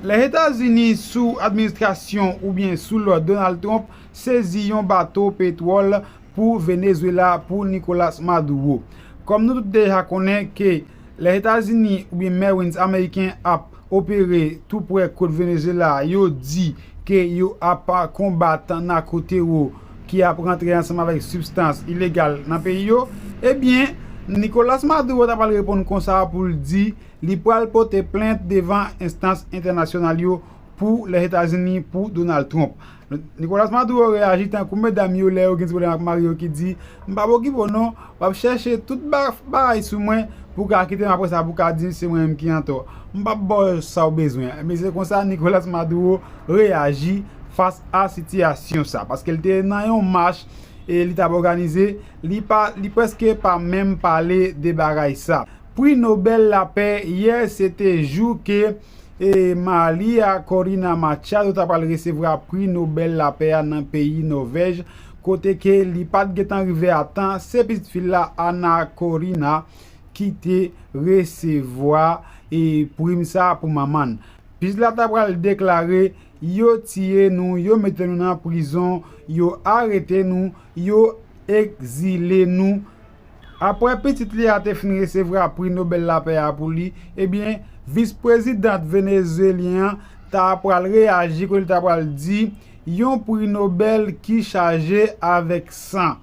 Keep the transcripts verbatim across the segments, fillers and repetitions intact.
Lèzetazini sou administrasyon oubyen sou lòd Donald Trump sezi yon bato petwòl pou Venezuela pou Nicolas Maduro. Kòm nou tout deja konnen ke Lèzetazini oubyen Marines ameriken ap opere tou prè kot Venezuela, yo di ke yo ap konbat nakotero ki ap rantre ansanm avèk sibstans ilegal nan peyi yo, ebyen, Nicolas Maduro ta pral reponn konsa pou l di li pral pote plent devan enstans entènasyonal yo pou Lèzetazini, pou Donald Trump. Nicolas Maduro reyaji tankou medam yo lè yo gen ti pwoblèm ak mari yo ki di, "M p ap okipe w non, w ap chèche tout ba- bagay sou mwen pou w ka kite m apre sa pou w ka di se mwen menm ki antò. M p ap ba w sa w bezwen." Men se konsa Nicolas Maduro reyaji fas a sitiyasyon sa, paske l te nan yon mach e li t ap òganize, li pa, li prèske pa menm pale de bagay sa. Pri Nobèl Lapè yè, se te jou ke e Maria Corina Machado ta pral resevwa Pri Nobèl Lapè a nan peyi Nòvèj, kote ke li pa t gentan rive a tan, se pitit fi l la, Anna Corina, ki te resevwa e prim sa pou manman l. Pitit la ta pral deklare, "Yo tiye nou, yo mete nou nan prizon, yo arete nou, yo egzile nou." Apre pitit li a te fin resevwa Pri Nobèl Lapè a pou li, ebyen, vis prezidant venezuelyen an ta pral reyaji kote li ta pral di, "Yon Pri Nobèl ki chaje avèk san.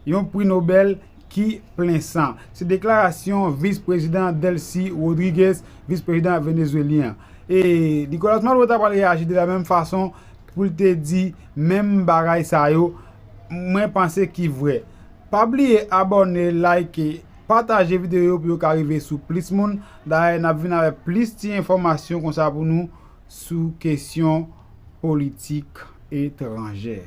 Yon Pri Nobèl ki plen san." Se deklarasyon vis prezidan Delcy Rodriguez, vis prezidan venezuelyen an. E Nicolas Maduro ta pral reyaji de la menm fason pou l te di menm bagay sa yo, mwen panse ki vrè. Pa bliye abòne, like, pataje videyo yo pou yo ka rive sou plis moun. Dayè, n ap vin avèk plis ti enfòmasyon konsa pou nou sou kesyon politik etranjè.